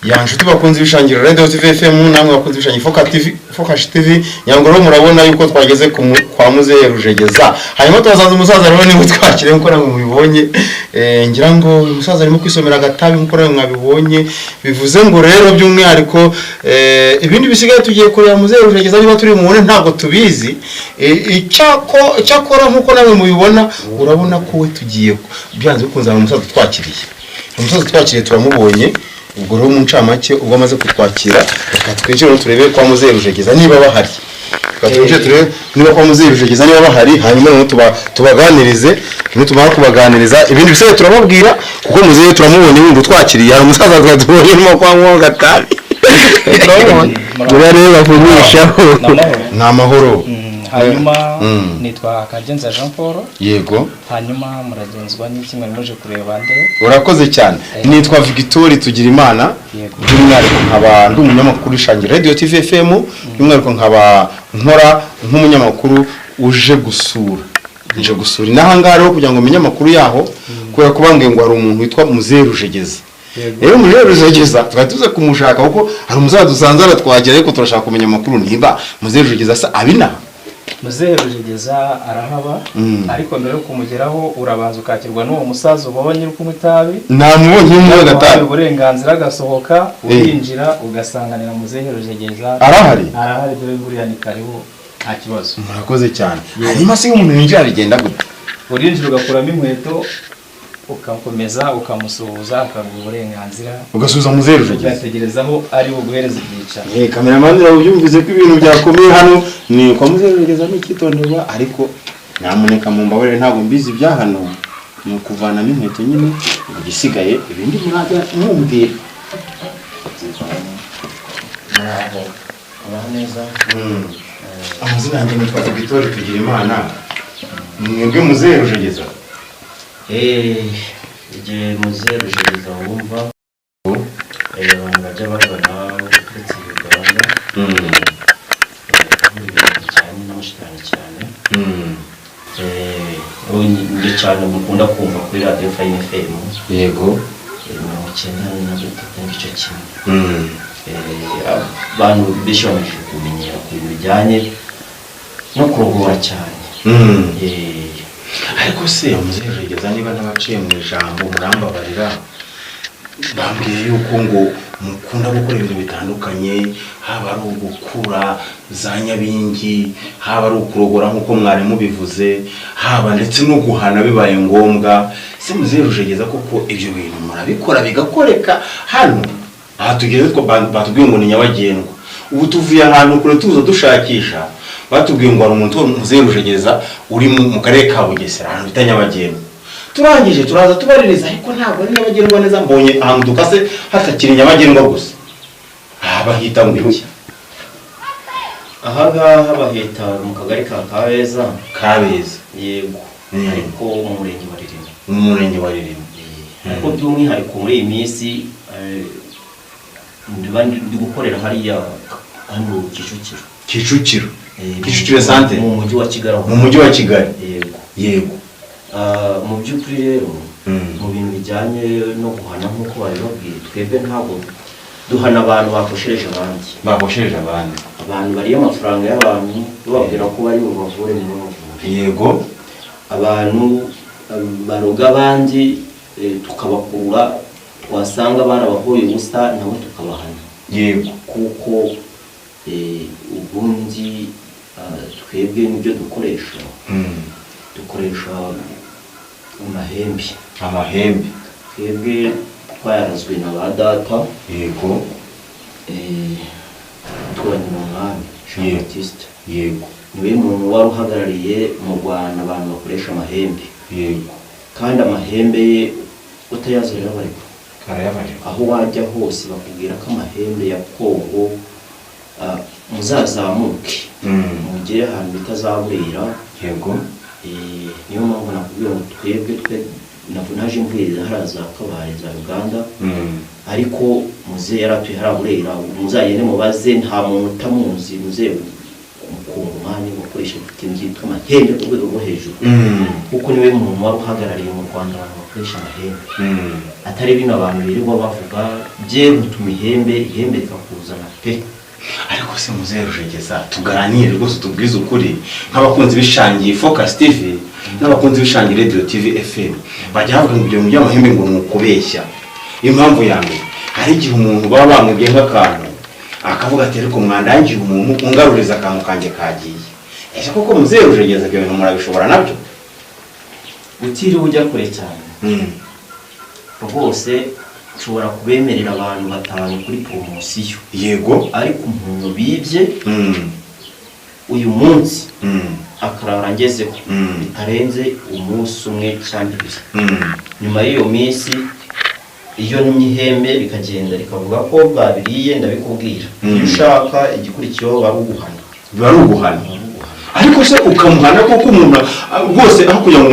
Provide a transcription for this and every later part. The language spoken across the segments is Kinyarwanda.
Ya nshuti bakunze ibishangira Radio TV FM, namwe bakunze ibishangira Foka TV, Fokash TV, nyango rero murabona yuko twageze kwa Muzehe Rujegeza. Hanyuma tubasanze umusaza rero niwe twakire nkuko namwe mubibonye. Ngira ngo uyu musaza arimo kwisomera agatabi nkuko namwe mwabibonye. Bivuze ngo rero by'umwihariko ibindi bisigaye tugiye kureba Muzehe Rujegeza niba turi mubone ntabwo tubizi. Icyakora nkuko namwe mubibona, urabona ko we tugiye byanze bikunze hari umusaza twakiriye. Umusaza twakiriye turamubonye. Ubwo rero mu ncamake, ubwo amaze kutwakira, reka twinjire turebe kwa Muzehe Rujegeza niba bahari. Reka twinjire turebe niba kwa Muzehe Rujegeza niba bahari, hanyuma noneho tubaganirize. Nitumara kubaganiriza, ibindi bisigaye turababwira, kuko Muzehe turamubonye wundi utwakiriye. Hari umusaza twari tubonye urimo kwanywa agatabi, turamubonye. Murareba bavugishaho. Ni amahoro. Hanyuma nitwa Kagenza Jean Paul. Hanyuma muragenzwa n'iki? Mwari muje kureba nde? Urakoze cyane. Nitwa Victoire Tugirimana. By'umwihariko nkaba ndi umunyamakuru ishangira Radio TV FM, by'umwihariko nkaba nkora nk'umunyamakuru uje gusura, nje gusura inaha ngaha rero kugira ngo menye amakuru yaho, kubera ko bambwiye ngo hari umuntu witwa Muzehe Rujegeza. Rero Muzehe Rujegeza twari tuze kumushaka, kuko hari umusaza dusanze aratwakira, ariko turashaka kumenya amakuru niba Muzehe Rujegeza asa abinaha. Muzehe Rujegeza arahaba, ariko mbere yo kumugeraho urabanza ukakirwa n'uwo musaza ubonye uri kunywa itabi. Namubonye mu Yaguhaye gatanu. uburenganzira, agasohoka, urinjira ugasanganira Muzehe Rujegeza. Arahari? Arahari, dore nguriya, ni karibu, nta kibazo. Murakoze cyane. Hanyuma se iyo umuntu yinjira bigenda gute? Urinjira ugakuramo inkweto, ugakomeza ukamusuhuza, akaguha uburenganzira. Ugasubiza Muzehe Rujegeza. Ugategereza aho ari buguhereze ibyicaro. Kameramani, urabyumvise ko ibintu byakomeye. Hano ni kwa Muzehe Rujegeza, ni icyitonderwa, ariko nyamuneka mumbabarire, ntabwo mbizi ibya hano. Ni ukuvanamo inkweto nyine, igisigaye ibindi murajya mumbwira. Muraho, muraho neza. Amazina yanjye nitwa Victoire Tugirimana. Mwebwe Muzehe Rujegeza? Igihe Muzehe Rujegeza wumva, abantu bajya bagana uretse Uganda, aho ibintu bijyanye n'amashitani cyane. Njye cyane mukunda kumva kuri radiyo Fine FM 93.1. Abantu benshi bamaze kumenyera ku bintu bijyanye no kurogora cyane. Ariko se Muzehe Rujegeza, niba ntabaciye mu ijambo murambabarira, bambwiye yuko ngo mukunda gukora ibintu bitandukanye, haba ari ugukura za nyabingi, haba ari ukurogora nk'uko mwari mubivuze, haba ndetse no guhana bibaye ngombwa. Se Muzehe Rujegeza, koko ibyo bintu murabikora bigakoreka? Hano aha tugeze batubwiye ngo ni nyabagendwa. Ubu tuvuye ahantu kure tuza dushakisha, batubwiye ngo hari umuntu Muzehe Rujegeza uri mu karere ka Bugesera, ahantu bita Nyabagendwa. Turangije turaza tubaririza, ariko ntabwo ari nyabagendwa neza. Mbonye ahantu dukase hatakiri nyabagendwa gusa. Aha bahita ngo iki? Aha ngaha bahita mu kagari ka Kabeza. Kabeza. Yego. Ariko mu murenge wa Ririma. Mu murenge wa Ririma. Ariko by'umwihariko muri iyi minsi ndiba ndi gukorera hariya hano Kicukiro. Kicukiro. Kicukiro sante. Mu mujyi wa Kigali aho. Mu mujyi wa Kigali. Yego. Yego. Mu by'ukuri rero, mu bintu bijyanye no guhana nk'uko babibabwiye, twebwe ntabwo duhana abantu bakoshereje abandi. Bakoshereje abandi. Abantu bariye amafaranga y'abantu bababwira ko bari bubavure, ntibabavure. Abantu baroga abandi, tukabakurura, twasanga barabahoye ubusa nabo tukabahana. Kuko ubundi twebwe nibyo dukoresha, dukoresha amahembe. Amahembe. Twebwe twayarazwe na ba data. Tubanye mu mwami Jean Baptiste. Niwe muntu wari uhagarariye mu Rwanda abantu bakoresha amahembe. Kandi amahembe ye utayazi rero bariko Karayabarira. aho wajya hose bakubwira ko amahembe ya Kongo, muzazamuke mugere ahantu bita za Burera. Niyo mpamvu nakubwira ngo twebwe twe naje mvuye hariya za Kabare, za Uganda, ariko muzehe yari atuye hariya Burera. Muzagende mubaze, nta muntu utamuzi muzehe mukongomani wakoresha. bakoresha ikintu cyitwa amahembe ku rwego rwo hejuru, kuko niwe muntu wari uhagarariye mu Rwanda abantu bakoresha amahembe, atari bino abantu birirwa bavuga bye gutuma ihembe, ihembe rikakuzana pe. Ariko se muzehe Rujegeza, tuganire rwose, tubwize ukuri nk'abakunzi b'Ishangi Focus TV n'abakunzi b'Ishangi Radio TV FM, bajya bavuga ngo ibyo bintu by'amahembe ngo ni ukubeshya. Impamvu ya mbere, hari igihe umuntu baba bamubwiye nk'akantu akavuga ati: "Ariko mwandangiye umuntu ungaruriza akantu kanjye kagiye." Ese koko muzehe Rujegeza, ibyo bintu murabishobora nabyo? Utiriwe ujya kure cyane, rwose nshobora kubemerera abantu batanu kuri poromosiyo, ariko umuntu bibye uyu munsi akarara angezeho bitarenze umunsi umwe cyangwa 2, nyuma y'iyo minsi iyo ntumye ihembe rikagenda rikavuga ko babiriye, ndabikubwira. Iyo ushaka igikurikiyeho baruguhana. Biba ari uguhana. Ariko se ukamuhana koko umuntu rwose, aho kugira ngo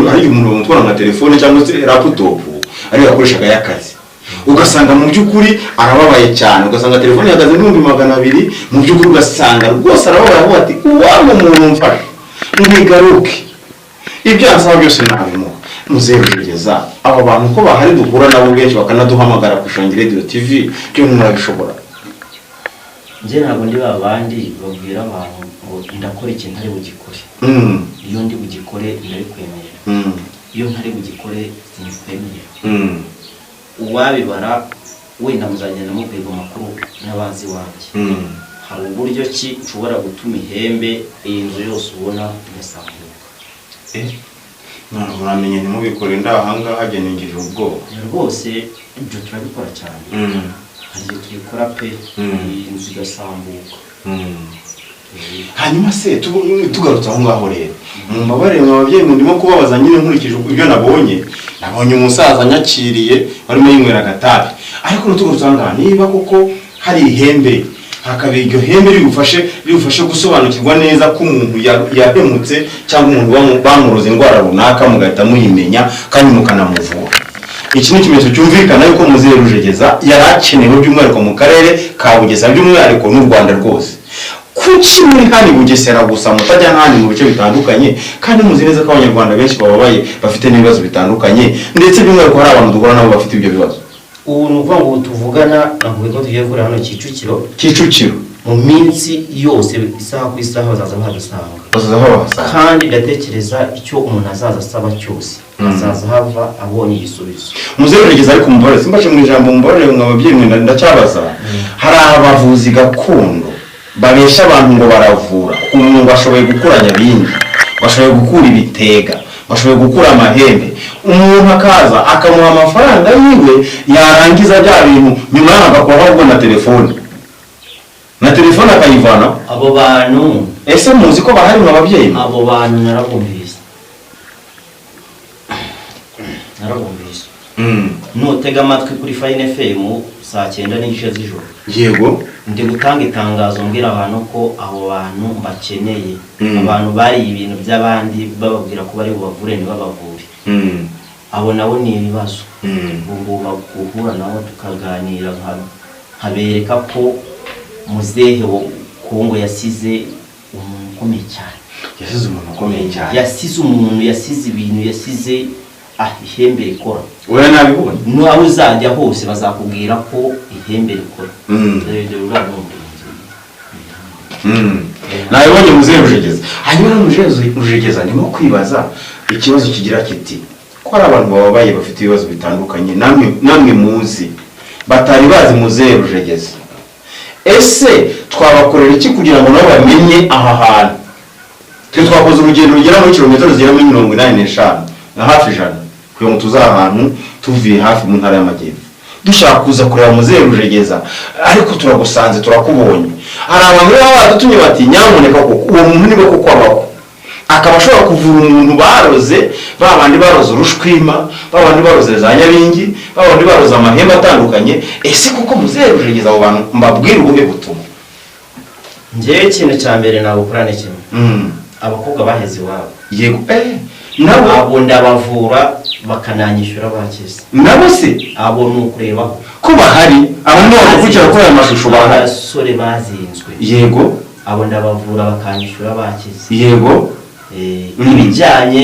hari igihe umuntu bamutwara nka telefone cyangwa se laptop ariyo yakoreshaga y'akazi, ugasanga mu by'ukuri arababaye cyane, ugasanga telefone ihagaze 200,000, mu by'ukuri ugasanga rwose arababaye, avuga ati: "Uwaba umuntu mfasha ntigaruke, ibyo ansaba byose nabimuha." Muzehe Rujegeza, abo bantu ko bahari duhura nabo benshi bakanaduhamagara ku Ishangi Radio TV, byo murabishobora? Njye ntabwo ndi ba bandi babwira abantu ngo ndakora ikintu ntari bugikore. Iyo ndi bugikore ndabikwemerera, iyo ntari bugikore simbikwemerera. Uwabibara wenda muzagenda mubwirwa amakuru n'abazi iwanjye. Hari uburyo ki nshobora gutuma ihembe iyi nzu yose ubona igasambuka. None muramenye ntimubikore, ndahangaha jye ningirira ubwoba. Rwose ibyo turabikora cyane, hari igihe tubikora pe, iyi nzu igasambuka. Hanyuma se tugarutse aho ngaho rero, mumbabarire mwa babyeyi, ndimo kubabaza nyine nkurikije ibyo nabonye. Nabonye umusaza nyakiriye warimo yinywera agatabi. Ariko tugarutse aho ngaho, niba koko hari ihembe, hakaba iryo hembe rigufashe gusobanukirwa neza ko umuntu yahemutse cyangwa umuntu bamuroze indwara runaka, mugahita muyimenya kandi mukanamuvura, iki ni ikimenyetso cyumvikana yuko muzehe Rujegeza yari akenewe by'umwihariko mu karere ka Bugesera, by'umwihariko n'u Rwanda rwose. Kuki muri hano i Bugesera gusa, mutajya n'ahandi mu bice bitandukanye, kandi muzi neza ko Abanyarwanda benshi bababaye, bafite n'ibibazo bitandukanye, ndetse by'umwihariko hari abantu duhura nabo bafite ibyo bibazo? Ubu ni ukuvuga ngo ubu tuvugana navuga ko tugiye gukorera hano Kicukiro. Kicukiro. Mu minsi yose, isaha ku isaha, bazaza bahadusanga. Bazaza babahasanga. Kandi ndatekereza icyo umuntu azaza asaba cyose, azaza hava abonye igisubizo. Muzehe Rujegeza, ariko mumbabarire simbace mu ijambo, mumbabarire mwa babyeyi mwe, ndacyabaza. Hari abavuzi gakondo babesha abantu ngo baravura, umuntu ngo ashoboye gukura nyabingi, bashoboye gukura ibitega, bashoboye gukura amahembe, umuntu akaza akamuha amafaranga yiwe, yarangiza bya bintu nyuma yaho agakora ahubwo na telefone akayivana. Abo bantu Ese muzi ko bahari mwa babyeyi mwe? Abo bantu narabumvise, narabumvise. Nutega amatwi kuri Fine FM saa 9:30 z'ijoro, ndi gutanga itangazo mbwira abantu ko abo bantu bakeneye, abantu bariye ibintu by'abandi bababwira ko bari bubavure ntibabavure, abo nabo ni ibibazo. Ubu ngomba guhura nabo tukaganira, nkabereka ko muzehe wo Kongo yasize umuntu ukomeye cyane. Yasize umuntu ukomeye cyane. Yasize umuntu, yasize ibintu, yasize ihembe rikora. Oya, nabibonye. N'aho uzajya hose bazakubwira ko ihembe rikora. Dore uriya ni umurinzi. Nabibonye muzehe Rujegeza. Hanyuma rero muzehe Rujegeza, ndimo kwibaza ikibazo kigira kiti: ko hari abantu bababaye, bafite ibibazo bitandukanye, namwe muzi batari bazi muzehe Rujegeza, ese twabakorera iki kugira ngo nabo bamenye aha hantu? Twe twakoze urugendo rugera muri kilometero zigera muri 85 na hafi 100 kugira ngo tuze aha hantu, tuvuye hafi mu Ntara y'Amajyepfo, dushaka kuza kureba muzehe Rujegeza, ariko turagusanze, turakubonye. Hari abantu baba badutumye bati: "Nyamuneka koko uwo muntu niba koko abaho, akaba ashobora kuvura umuntu baroze, ba bandi baroze urushwima, ba bandi baroze za nyabingi, ba bandi baroze amahembe atandukanye." Ese koko muzehe Rujegeza, abo bantu mbabwire ubuhe butumwa? Njyewe ikintu cya mbere nagukora ni kimwe: abakobwa baheze iwabo, Yego, nabo. Abo ndabavura bakananyishyura bakize. Nabo se? Abo ni ukurebaho. Ko bahari, abo ni bagukurikira kuri aya mashusho bahari. Abasore bazinzwe, Abo ndabavura bakanyishyura bakize. Yego. Ibijyanye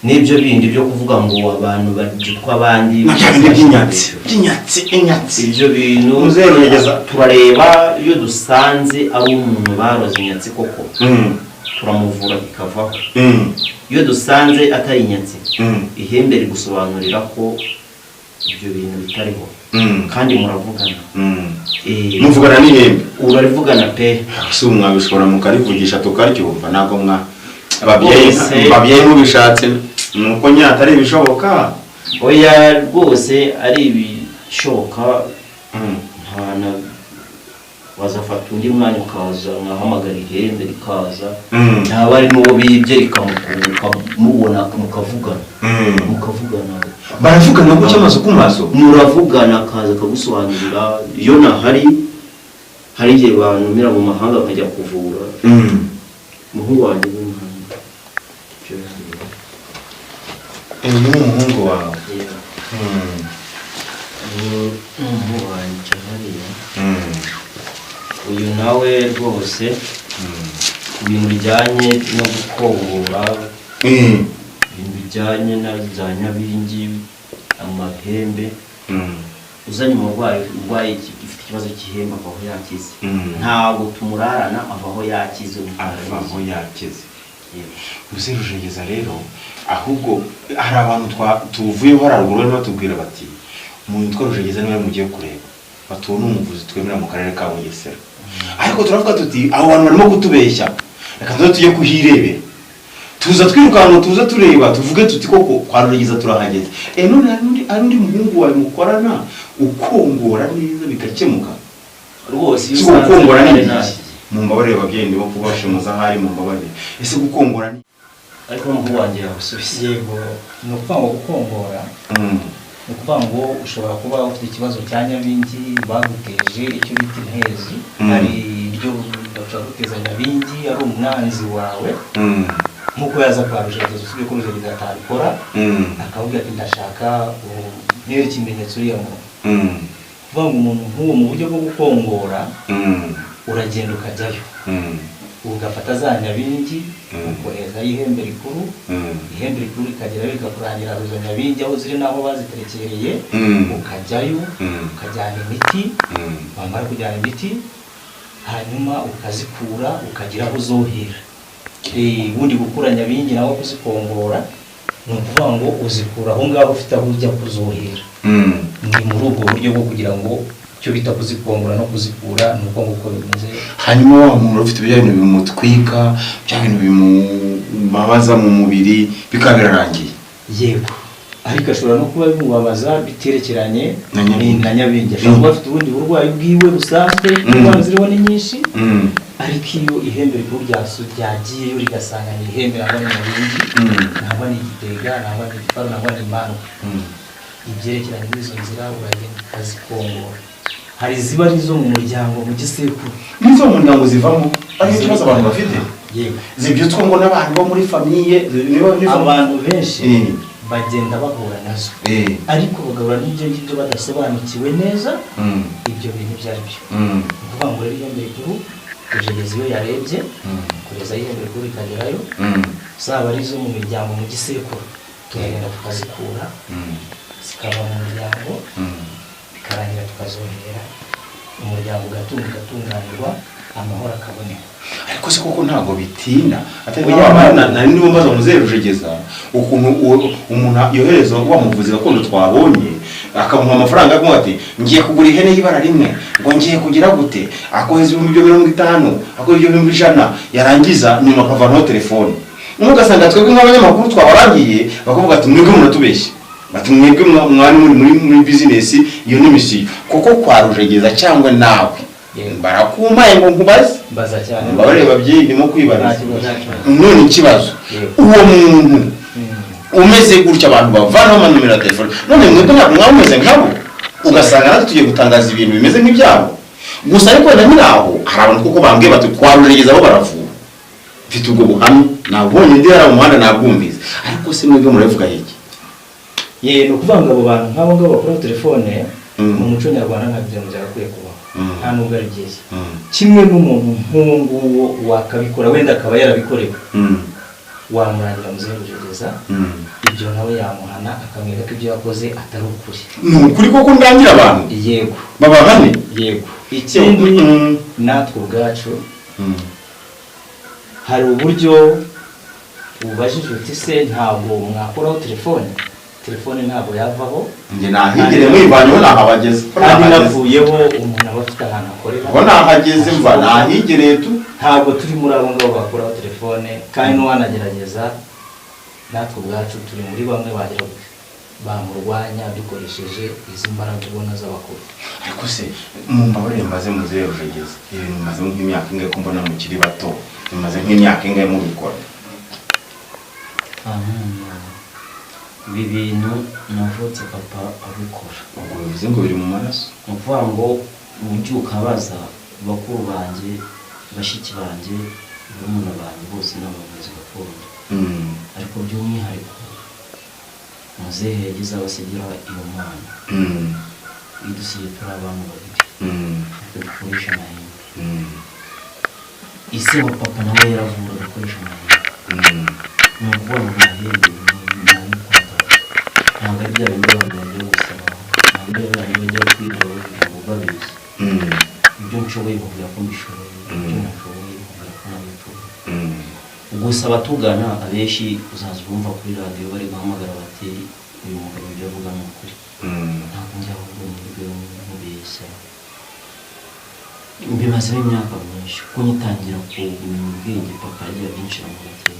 n'ibyo bindi byo kuvuga ngo abantu bagitwa abandi, Na bya bindi by'inyatsi, by'inyatsi, inyatsi. Ibyo bintu Muzehe Rujegeza. turareba, iyo dusanze ari umuntu baroze inyatsi koko, turamuvura bikavaho. Iyo dusanze atari inyatsi, ihembe rigusobanurira ko ibyo bintu bitariho. Kandi muravugana. Muvugana n'ihembe? Urarivugana pe. Si ubu mwabishobora mukarivugisha tukaryumva? Ntabwo mwa ababyeyi Rwose. Ababyeyi mubishatse, ni uko nyine atari ibishoboka. Oya, rwose ari ibishoboka. Nta na wazafata undi mwanya ukaza mwahamagara ihembe rikaza, ntaba ari n'uwo bibye, rikamubona, mukavugana. Mukavugana. Baravugana gutya amazu ku mazu? Muravugana, akaza akagusobanurira. Iyo nahari, hari igihe bantumira mu mahanga akajya kuvura. Umuhungu wanjye ni umuhanga. Uyu ni umuhungu wawe? Yeah. Ni umuhungu wanjye hariya. Uyu nawe rwose ku bintu bijyanye no gukongora, ibintu bijyanye na za nyabingi, amahembe, uzanye umurwayi urwaye ufite ikibazo cy'ihembe, avaho yakize. Ntabwo tumurarana, avaho yakize. Avaho yakize. Yego. Muzehe Rujegeza rero, ahubwo hari abantu tuvuyeho haruguru barimo batubwira bati umuntu witwa Rujegeza niwe mugiye kureba, batuwe n'umuvuzi twemera mu karere ka Bugesera. Ariko turavuga tuti abo bantu barimo kutubeshya, reka tuze tujye kuhirebera. Tuza twirukanka, tuza tureba, tuvuge tuti koko kwa Rujegeza turahageze. None hari undi muhungu wawe mukorana ukongora neza bigakemuka? Rwose iyo Si usanze gukongora ni ari iki? Mumbabarire ababyeyi, ndimo kubashimuza ahari, mumbabarire. Ese gukongora ni Ariko n'umuhungu wanjye yagusubiza. Yego, ni ukuvuga ngo gukongora, ni ukuvuga ngo ushobora kuba ufite ikibazo cya nyabingi baguteje icyo bita intezi. Hari ibyo bashobora guteza nyabingi ari umwanzi wawe, nk'uko yaza kwa Rujegeza, usibye ko Rujegeza atabikora, akavuga ati ndashaka untere ikimenyetso uriya muntu. Kuvuga ngo umuntu nk'uwo, mu buryo bwo gukongora, uragenda ukajyayo, ugafata za nyabingi, ukoherezayo ihembe rikuru. Ihembe rikuru rikagerayo rikakurangira izo nyabingi aho ziri n'aho baziterekereye. Ukajyayo, ukajyana imiti. Wamara kujyana imiti, hanyuma ukazikura, ukagira aho uzohera. Ubundi gukura nyabingi nawe kuzikongora ni ukuvuga ngo uzikura aho ngaho ufite aho ujya kuzohera. Ni muri ubwo buryo bwo kugira ngo icyo bita kuzikongora no kuzikura ni uko nguko bimeze. Hanyuma wa muntu ufite bya bintu bimutwika, bya bintu bimubabaza mu mubiri, bikaba birarangiye? Yego, ariko ashobora no kuba bimubabaza biterekeranye Na nyabingi. Na nyabingi. Ashobora kuba afite ubundi burwayi bwiwe busanzwe. Indwara ziriho ni nyinshi. Ariko iyo ihembe rikuru ryagiyeyo rigasanga ni ihembe, nangwa ni nyabingi, nangwa ni igitega, nangwa ni igifaru, nangwa ni imandwa, ibyerekeranye n'izo nzira uragenda ukazikongora. Hari iziba ari izo mu muryango, mu gisekuru. N'izo mu muryango zivamo, ari ikibazo abantu bafite? Yego. Zibyutswa ngo n'abantu bo muri famille niba Abantu benshi bagenda bahura nazo, ariko bagahura n'ibyo ngibyo badasobanukiwe neza ibyo bintu ibyo ari byo. Ni ukuvuga ngo rero ihembe rikuru, Rujegeza iyo yarebye, kugeza aho ihembe rikuru rikagerayo, zaba ari izo mu miryango, mu gisekuru, turagenda tukazikura, zikava mu muryango, bikarangira tukazohera, umuryango ugatunga, ugatunganirwa, amahoro akaboneka. Ariko se koko ntabwo bitinda atari Oya. Nari ndimo mbaza muzehe Rujegeza ukuntu umuntu yohereza wa muvuzi gakondo twabonye, akamuha amafaranga, akamuha ati ngiye kugura ihene y'ibara rimwe, ngo ngiye kugira gute, akohereza 50,000, akohereza 100,000, yarangiza nyuma akavanaho telefone. Umwe ugasanga twebwe nk'abanyamakuru twabarangiye, bakavuga ati mwebwe muratubeshya, bati mwebwe mwari muri bizinesi iyo ni misiyo kuko kwa Rujegeza cyangwa nawe barakumpaye ngo nkubaze. Mbaza cyane. Mbabarire babyeyi, ndimo kwibariza. Nta kibazo. None ikibazo, uwo muntu umeze gutya, abantu bavanaho amanimero ya telefone, none mwebwe ntabwo mwaba mumeze nkabo, ugasanga natwe tugiye gutangaza ibintu bimeze nk'ibyabo gusa? Ariko wenda nyiri aho hari abantu kuko bambwiye bati kwa Rujegeza bo baravura, mfite ubwo buhamya, nabonye ndi hariya mu muhanda nabwumvise. Ariko se mwebwe murabivuga iki? Ye, ni ukuvuga ngo abo bantu nk'abo ngabo bakora telefone, mu muco nyarwanda nta bintu byagakwiye kubaho. Nta nubwo ari byiza. Kimwe n'umuntu nk'uwo nguwo wakabikora, wenda akaba yarabikorewe, wamurangira muzehe Rujegeza, ibyo nawe yamuhana, akamwereka ko ibyo yakoze atari ukuri. Ni ukuri koko ndangira abantu Yego. babahane? Yego. Ikindi, natwe ubwacu hari uburyo ubajije uti: "Se ntabwo mwakuraho telefone?" Telefone ntabwo yavaho. Njye nahigire mwivanyeho, nahabageze. Ko Kandi nahageze. navuyeho, umuntu aba afite ahantu akorera. Ko nahageze, mva nahigereye tu. Ntabwo turi muri abo ngabo bakuraho telefone, kandi n'uwanagerageza, natwe ubwacu turi muri bamwe bagira bamurwanya dukoresheje izi mbaraga ubona z'abakuru. Ariko se mumbabarire, mbaze muzehe Rujegeza, ibintu bimaze nk'imyaka ingahe, ko mbona mukiri bato? Bimaze nk'imyaka ingahe mubikora? Ibi bintu navutse papa abikora. Ubwo bivuze ngo biri mu maraso. Ni ukuvuga ngo ubyuka baza bakuru banjye, bashiki banjye, barumuna banjye bose ni abavuzi gakondo. Ariko by'umwihariko muzehe yagize abasigira iyo mpano, idusigiye turi abantu babiri twe dukoresha amahembe. Ise wa papa nawe yaravuraga akoresha amahembe. Ni ukuvuga ngo amahembe ni ayo kwa data, ntabwo ari bya bindi abantu bajya gusaba, ntabwo ari bya bindi bajya kwiga bavuga ngo babeshya. Ibyo nshoboye nkubwira ko mbishoboye, ibyo ntashoboye nkubwira ko ntabyo nshoboye. Gusa abatugana abenshi uzaza bumva kuri radiyo bari guhamagara bati: "Uyu mugabo ibyo avuga ni ukuri." Ntabwo njya ahubwo nirwe mubeshya. Mbimazemo imyaka myinshi, kuko ngitangira kumenya ubwenge papa yagiye abyinjira mu gake.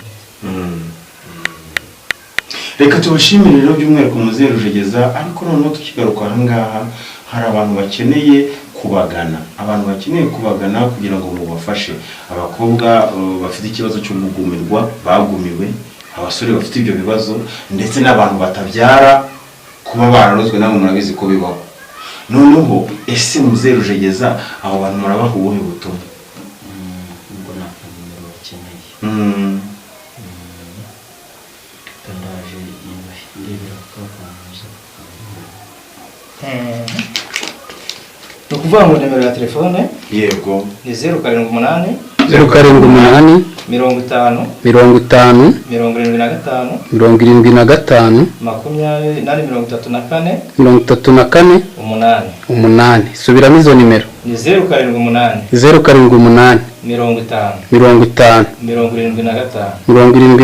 Reka tubashimire rero by'umwihariko muzehe Rujegeza. Ariko noneho tukigaruka aha ngaha, hari abantu bakeneye kubagana, abantu bakeneye kubagana kugira ngo mubafashe. Abakobwa bafite ikibazo cyo kugumirwa, bagumiwe, abasore bafite ibyo bibazo, ndetse n'abantu batabyara, kuba bararozwe, namwe murabizi ko bibaho. Noneho ese muzehe Rujegeza, abo bantu murabaha ubuhe butumwa? Ubwo ni akanimero bakeneye. Ndaje ndebera kakantuza. Ni ukuvuga ngo nimero ya telefone ni 078, 078, 50, 50, 75, 75, 24, 34, 34, 8. 8. Subiramo izo nimero. Ni 078, 078, 50, 50, 75, 75, 34,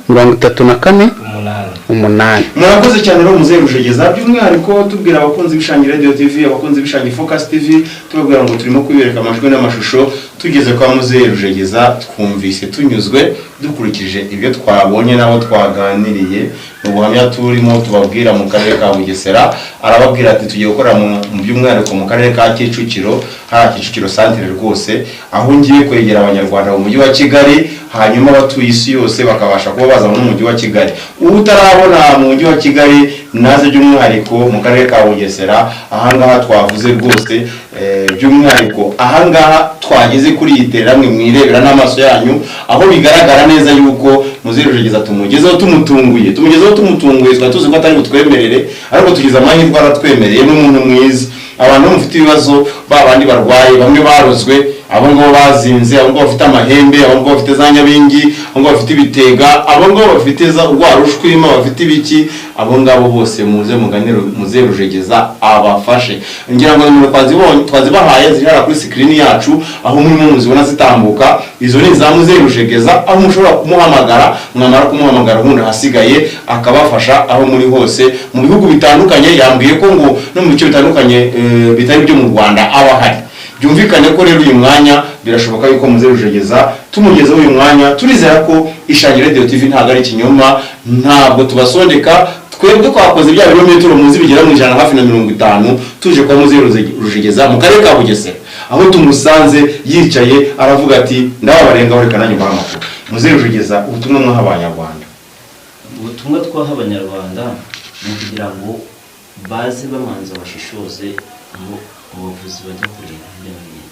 34, 8. 8. Murakoze cyane rero muzehe Rujegeza. By'umwihariko tubwira abakunzi b'Ishangi Radio TV, abakunzi b'Ishangi Focus TV, tubabwira ngo turimo kubereka amajwi n'amashusho tugeze kwa muzehe Rujegeza. Twumvise tunyuzwe dukurikije ibyo twabonye n'abo twaganiriye mu buhamya turimo tubabwira mu karere ka Bugesera. Arababwira ati tugiye gukorera mu by'umwihariko mu karere ka Kicukiro, hariya Kicukiro Santere rwose, aho ngiye kwegera Abanyarwanda mu mujyi wa Kigali, hanyuma abatuye isi yose bakabasha kuba baza mu mujyi wa Kigali. Utarabona mu mujyi wa Kigali naze by'umwihariko mu karere ka Bugesera, ahangaha twavuze rwose. By'umwihariko ahangaha twageze kuri iyi terambere mwirebera n'amaso yanyu, aho bigaragara neza yuko muzehe Rujegeza tumugezeho tumutunguye, tumugezeho tumutunguye. Twari tuzi ko atari butwemerere, ariko tugize amahirwe aratwemereye. N'umuntu mwiza. Abantu mufite ibibazo, ba bandi barwaye, bamwe barozwe, abo ngabo bazinze, abo ngabo bafite amahembe, abo ngabo bafite za nyabingi, abo ngabo bafite ibitega, abo ngabo bafite za rwa rushwima, bafite ibiki, abo ngabo bose muze mugane muzehe Rujegeza abafashe. Ngira ngo nimero twazibahaye, ziri hariya kuri screen yacu aho murimo muzibona zitambuka. Izo ni iza muzehe Rujegeza, aho mushobora kumuhamagara, mwamara kumuhamagara ubundi ahasigaye akabafasha aho muri hose mu bihugu bitandukanye. Yambwiye ko ngo no mu bice bitandukanye bitari byo mu Rwanda aba ahari. Byumvikane ko rero uyu mwanya birashoboka yuko muzehe Rujegeza tumugezeho uyu mwanya, turizera ko Ishangi Radio TV ntabwo ari ikinyoma, ntabwo tubasondeka. Twebwe twakoze bya birometero muzi bigera mu 100 hafi na 50, tuje kwa muzehe Rujegeza mu karere ka Bugesera, aho tumusanze yicaye aravuga ati: "Ndababarengaho, reka nanjye mbahe amakuru." Muzehe Rujegeza, ubutumwa mwaha Abanyarwanda? Ubutumwa twaha Abanyarwanda ni ukugira ngo baze bamanza bashishoze mu bavuzi bajya kureba hirya no hino.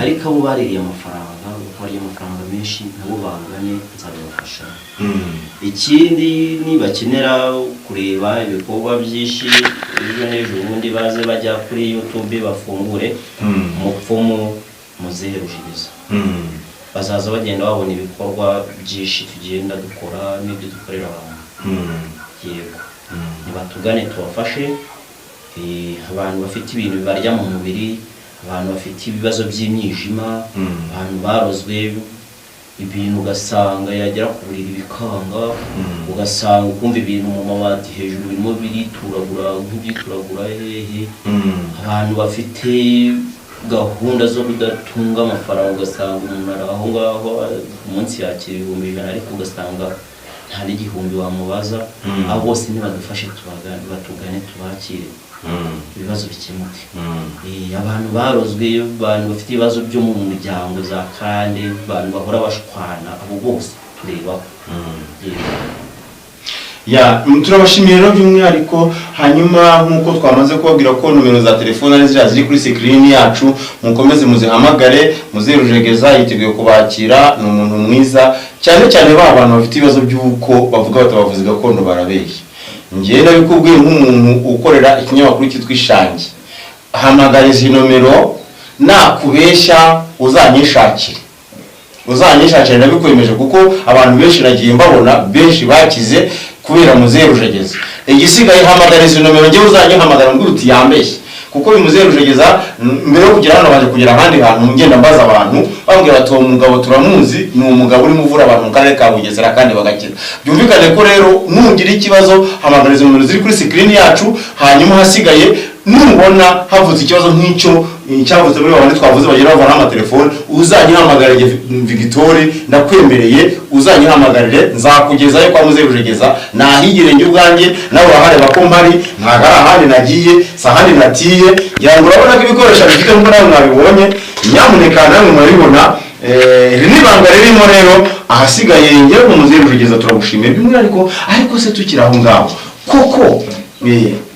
Ariko abo baririye amafaranga, bakarya amafaranga menshi, nabo bangane nzabibafasha. Ikindi, nibakenera kureba ibikorwa byinshi ejo n'ejo bundi, baze bajya kuri YouTube bafungure Umupfumu Muzehe Rujigeza, bazaza bagenda babona ibikorwa byinshi tugenda dukora n'ibyo dukorera abantu. Yego, nibatugane tubafashe. Abantu bafite ibintu bibarya mu mubiri, abantu bafite ibibazo by'imyijima, abantu barozwe ibintu ugasanga yagera ku buriri bikanga, ugasanga ukumva ibintu mu mabati hejuru birimo birituragura nk'ibyituragura hehe, abantu bafite gahunda zo kudatunga amafaranga, ugasanga umuntu ari aho ngaho umunsi yakira 100,000 ariko ugasanga nta n'igihumbi wamubaza. Abo bose nibadufashe, batugane tubakire, ibibazo bikemuke. Abantu barozwe, abantu bafite ibibazo byo mu muryango za karande, abantu bahora bashwana, abo bose turebaho. Yego. Ya, turabashimiye rero by'umwihariko. Hanyuma nk'uko twamaze kubabwira ko nomero za telefone ari ziriya ziri kuri sikirini yacu, mukomeze muzihamagare. Muzehe Rujegeza yiteguye kubakira, ni umuntu mwiza cyane cyane ba bantu bafite ibibazo by'uko bavuga bati abavuzi gakondo barabeshya. Njyewe nabikubwiye nk'umuntu ukorera ikinyamakuru cyitwa Ishangi, hamagara izi nomero, nakubeshya uzanyishakire, uzanyishakire, ndabikwemeje, kuko abantu benshi nagiye mbabona benshi bakize kubera Muzehe Rujegeza. Igisigaye, hamagara izi nomero, njyewe uzanyihamagara mbwira uti yambeshye, kuko uyu Muzehe Rujegeza mbere yo kugera hano baje kugera ahandi hantu, ngenda mbaza abantu bambwira bati uwo mugabo turamuzi, ni umugabo urimo uvura abantu mu karere ka Bugesera kandi bagakira. Byumvikane ko rero nugira ikibazo, hamagara izo nomero ziri kuri sikirini yacu. Hanyuma hasigaye nubona havutse ikibazo nk'icyo cyavutse muri babandi twavuze bagera bavanaho amatelefone, uzanyihamagarire Victoire, ndakwemereye, uzanyihamagarire nzakugezayo kwa Muzehe Rujegeza, nahigire njye ubwanjye, nawe urahareba ko mpari, ntabwo ari ahandi nagiye, si ahandi natiye. Ngira ngo urabona ko ibikoresho bifite nk'uko nawe mwabibonye, nyamuneka namwe murabibona. Iri ni ibanga ririmo rero. Ahasigaye njyewe mu Muzehe Rujegeza turagushimiye by'umwihariko. Ariko se tukiri aho ngaho koko,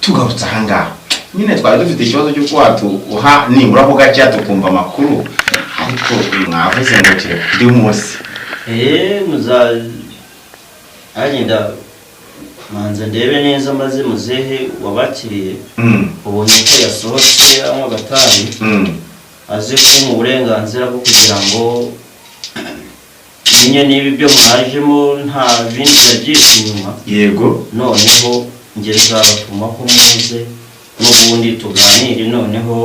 tugarutse aha ngaha nyine, twari dufite ikibazo cy'uko watuha nibura ho gakeya tukumva amakuru, ariko mwavuze ngo kereka undi munsi. Muza agenda manza ndebe neza maze muzehe wabakiriye, ubonye ko yasohotse anywa agatabi, aze kumpa uburenganzira bwo kugira ngo menye niba ibyo mwajemo nta bindi yabyishe inyuma. Noneho njye nzabatuma ko muze n'ubundi tuganire, noneho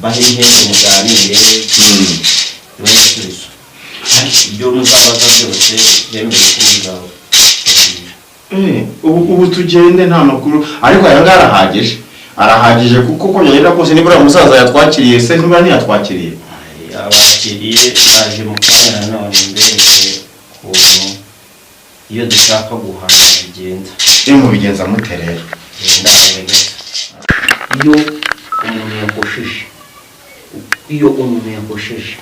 bahe ihembe muganire, bibe igisubizo. Ibyo muzabaza byose bemeye ko muzababwira. Ubu tugende nta makuru, ariko aya ngaya arahagije, arahagije, kuko uko byagenda kose nibura umusaza yatwakiriye se, nibura ntiyatwakiriye. Abakiriye baje mu kanya, nanone mbereke ukuntu iyo dushaka guhana bigenda. Mubigenza mute rero? Ndaje gato. Iyo umuntu yakosheje, iyo umuntu yakosheje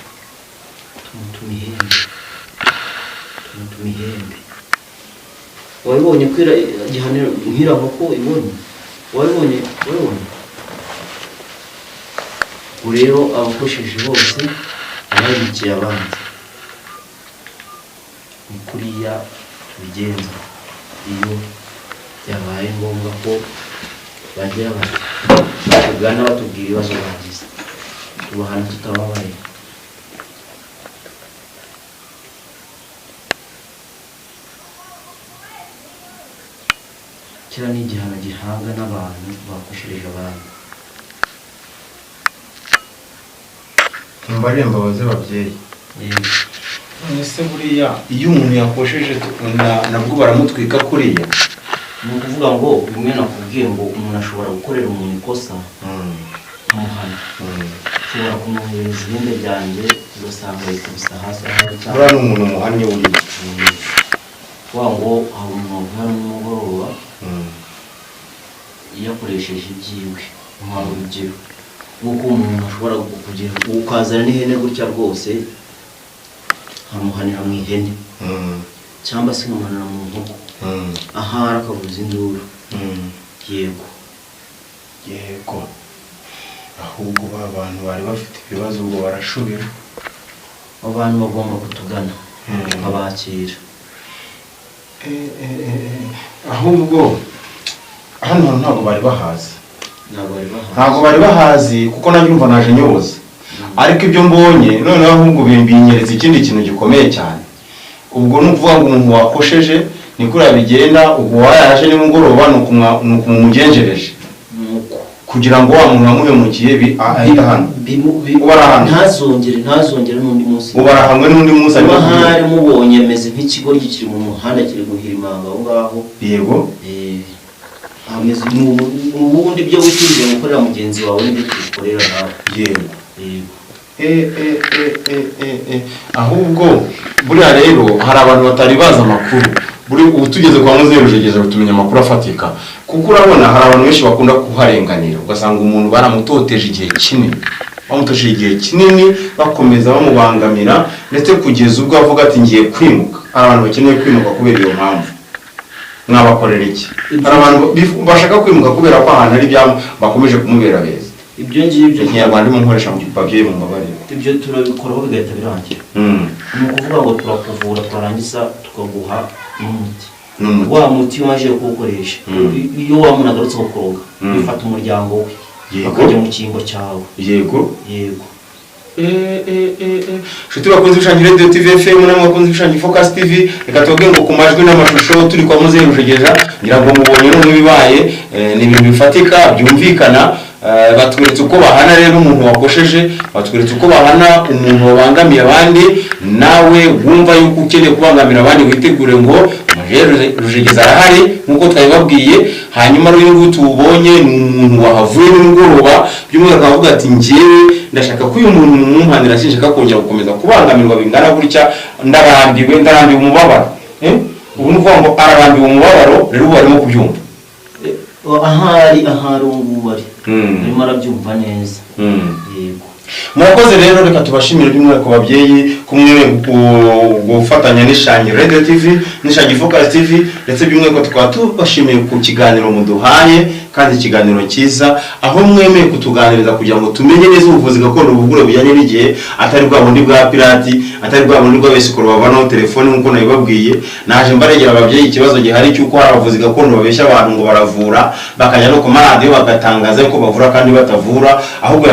tumutuma ihembe, tumutuma ihembe. Wabibonye ko gihanira nk'iriya nkoko ibonye? Wabibonye? Wabibonye? Ubu rero abakosheje bose ababikiye abandi, ni kuriya tubigenza iyo byabaye ngombwa ko bagira bati batugana batubwira ibibazo bagize, tubahana tutababaye. Kiriya ni igihano gihabwa n'abantu bakoshereje abandi. Mbarire mbabaze babyeyi. Yego. None se buriya iyo umuntu yakosheje nabwo baramutwika kuriya? Ni ukuvuga ngo bimwe nakubwiye ngo umuntu ashobora gukorera umuntu ikosa nkamuhana, ushobora kumwohereza ihembe ryanjye ugasanga yikubise hasi ahari cyangwa Buriya ni umuntu muhannye buriya. Kuvuga ngo hari umuntu wavuye hano nimugoroba yakoresheje ibyiwe, nka urugero nk'uko umuntu ashobora kugira ukazana n'ihene gutya rwose, nkamuhanira mu ihene cyangwa se nkamuhanira mu nkoko, ahari akavuza induru. Yego. Yego. Ahubwo ba bantu bari bafite ibibazo ubwo barashubijwe. Abo bantu bagomba kutugana tukabakira. Ahubwo hano hantu ntabwo bari bahazi. Ntabwo bari bahazi. Ntabwo bari bahazi, kuko nanjye urumva naje nyoboza, ariko ibyo mbonye noneho ahubwo binyeretse ikindi kintu gikomeye cyane. Ubwo ni ukuvuga ngo umuntu wakosheje ni kuriya bigenda. Ubwo wayaje nimugoroba ni ukumumugenjereje Nuko kugira ngo wa muntu wamuhemukiye ahite hano. Uba ari ahantu. Ntazongere n'undi munsi. Ubu arahamwe n'undi munsi arimo Uba kugira- ahari mubonye ameze nk'ikigoryi kiri mu muhanda kiri guhirimanga aho ngaho. Yego. Ameze ubundi ibyo wifuje gukorera mugenzi wawe nibyo tugukorera nawe. Yego. Yego. Ahubwo buriya rero hari abantu batari bazi amakuru. Buri ubu tugeze kwa Muzehe Rujegeza tumenya amakuru afatika, kuko urabona hari abantu benshi bakunda kuharenganira, ugasanga umuntu baramutoteje igihe kinini, bamutoteje igihe kinini, bakomeza bamubangamira, ndetse kugeza ubwo avuga ati ngiye kwimuka. Hari abantu bakeneye kwimuka kubera iyo mpamvu, mwabakorera iki? Hari abantu bashaka kwimuka kubera ko ahantu ari ibyabo bakomeje kumubera beza. Ibyo ngibyo Ikinyarwanda ndimo nkoresha mu babyeyi mu mbabarire. Ibyo turabikoraho bigahita birangira. Ni ukuvuga ngo turakuvura, twarangiza tukaguha n'umuti. N'umuti. Wa muti iyo umaze kuwukoresha, iyo wa muntu agarutse kukuroga, bifata umuryango we bakajya mu cyimbo cyawe. Yego. Yego. Nshuti bakunze Ibishangi Radio TV FM namwe bakunze Ibishangi Focus TV, reka tubabwire ngo ku majwi n'amashusho turi kwa Muzehe Rujegeja. Ngira ngo mubonye noneho ibibaye, ni ibintu bifatika byumvikana. Batweretse uko bahana rero umuntu wakosheje, batweretse uko bahana umuntu wabangamiye abandi. Nawe wumva yuko ukeneye kubangamira abandi, witegure ngo Muzehe Rujegeza arahari nk'uko twabibabwiye. Hanyuma rero uyu nguyu tuwubonye ni umuntu wahavuye nimugoroba, by'umwihariko akavuga ati njyewe ndashaka ko uyu muntu mumumpanira, sinshaka kongera gukomeza kubangamirwa bingana gutya, ndarambiwe, ndarambiwe umubabaro. Ubu ni ukuvuga ngo ararambiwe umubabaro, rero ubu arimo kubyumva. Ahari ubu ngubu ari arimo arabyumva neza. Yego. Murakoze rero, reka tubashimire by'umwihariko babyeyi kumwe gufatanya n'Ishangi Radio TV n'Ishangi Focus TV, ndetse by'umwihariko tukaba tubashimiye ku kiganiro muduhaye, kandi ikiganiro cyiza aho mwemeye kutuganiriza kugira ngo tumenye neza ubuvuzi gakondo buvugurura bujyanye n'igihe, atari bwa bundi bwa pirati, atari bwa bundi bw'abesikoro bavanaho telefone. Nk'uko nabibabwiye, naje mbaregera ababyeyi ikibazo gihari cy'uko hari abavuzi gakondo babeshya abantu ngo baravura, bakajya no ku maradiyo bagatangaza ko bavura kandi batavura, ahubwo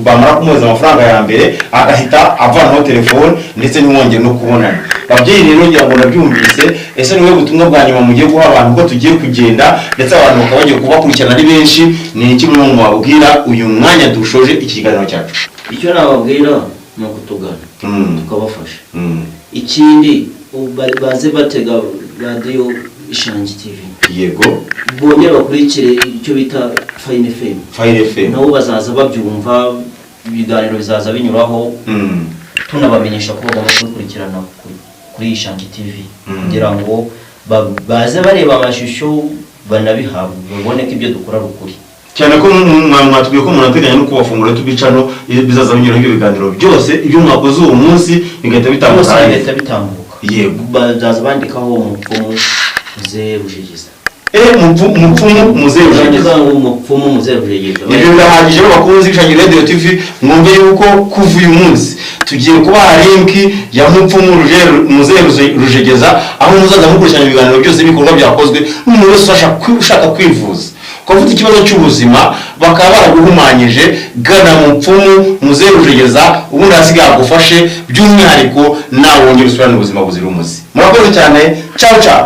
bamara kumuhereza amafaranga ya mbere agahita avanaho telefone ndetse ntiwongere no kubonana. Babyeyi rero ngira ngo nabyumvise. Ese niwe butumwa bwa nyuma mugiye guha abantu, ko tugiye kugenda ndetse abantu bakaba bagiye kubakurikirana ari benshi? Ni iki mwe mubabwira uyu mwanya dushoje ikiganiro cyacu? Icyo nababwira ni ukutugana tukabafasha. Ikindi baze batega radiyo Ishangi TV. Yego. Bongere bakurikire icyo bita Fine FM. Fine FM. Nabo bazaza babyumva, ibiganiro bizaza binyuraho, tunabamenyesha ko bagomba kubikurikirana kuri Ishangi TV kugira ngo baze bareba amashusho banabihabwe, babone ko ibyo dukora ari ukuri. Cyane ko mwatubwiye ko munateganya no kubafungura tubicano bizaza binyuraho ibyo biganiro byose, ibyo mwakoze uwo munsi bigahita bitambuka. Bigahita bitambuka. Yego. Bazaza bandikaho umupfumu Muzehe Rujegeza. Umupfumu Muzehe Rujegeza. Umupfumu Muzehe Rujegeza. Ibyo birahagije bakunze Ibishangi Radio TV, mwumve yuko kuva uyu munsi tugiye kubaha linki ya mupfumu Muzehe Rujegeza, aho muzaza mukurikirana ibiganiro byose ibikorwa byakozwe n'umuntu wese ushaka kwivuza, ukaba ufite ikibazo cy'ubuzima bakaba baraguhumanyije, gana mupfumu Muzehe Rujegeza, ubundi ahasigaye agufashe, by'umwihariko nawe wongere usubirane ubuzima buzira umuze. Murakoze cyane, ciao ciao.